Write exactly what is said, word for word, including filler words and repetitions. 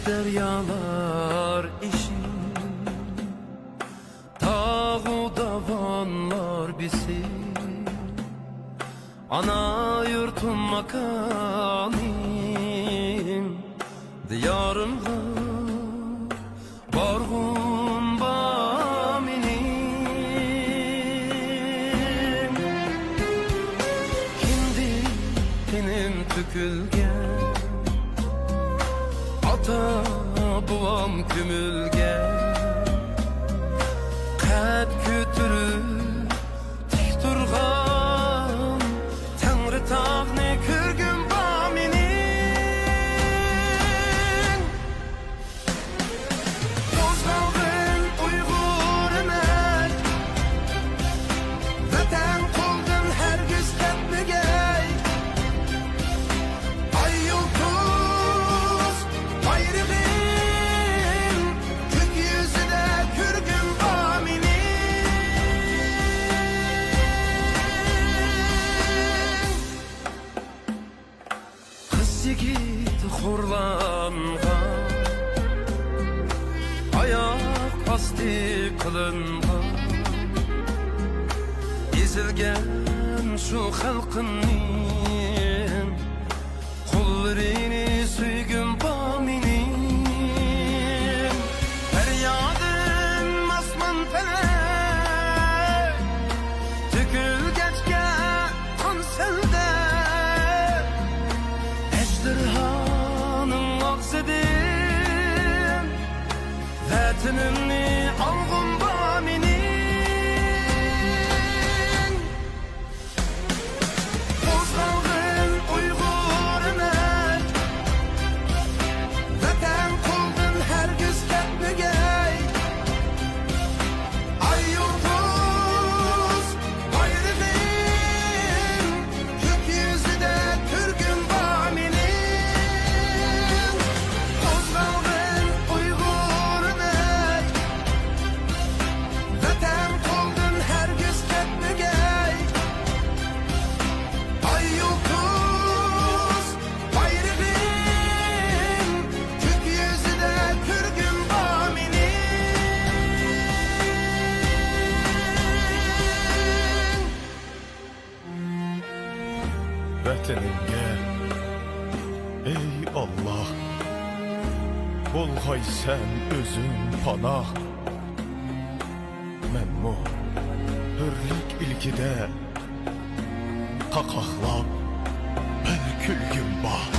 دەريالار ئېشىم، تاغۇ داۋانلار بېسىم، ئانا يۇرتۇم ماكانىم، دىيارىمغا بارغۇم بار مېنىڭ. كىندىك تېنىم تۆكۈلگەن، ئاتا بوۋام كۆمۈلگەن، قەد كۆتۈرۈپ تىك تۇرغان تەڭرىتاغنى كۆرگۈم بار مېنىڭ. قوزغالغىن ئۇيغۇرىمەن، ۋەتەن قولدىن ھەرگىز كەتمىگەي. ئاي يۇلتۇز بايرىغىم كۆك يۈزىدە كۆرگۈم بار مېنىڭ. قىز يىگىت خورلانغان، ئاياق ئاستى قىلىنغان، ئېزىلگەن شۇ خەلقىمنىڭ قوللىرىنى سۆيگۈم بار مېنىڭ. پەريادىم ئاسمان پەلەك تۆكۈلگەچكە، قان سەلدە ئەجدىھانىڭ ئاغزىدىن ۋەتىنىمنى ئالغۇم بار مېنىڭ. قوزغالغىن ئۇيغۇرىمەن، ۋەتەن قولدىن ھەرگىز كەتمىگەي. ئاي يۇلتۇز بايرىغىم كۆك يۈزىدە كۆرگۈم بار مېنىڭ. قوزغالغىن ئۇيغۇرىمەن، ۋەتەن قولدىن ھەرگىز كەتمىگەي. ئاي يۇلتۇز بايرىغىم كۆك يۈزىدە كۆرگۈم بار مېنىڭ. ۋەتىنىڭگە، ئەي ئاللا، بولغايسەن ئۆزۈڭ پاناھ. مەنمۇ ھۆرلۈك ئىلكىدە قاقاقلاپ بىر كۈلگۈم بار.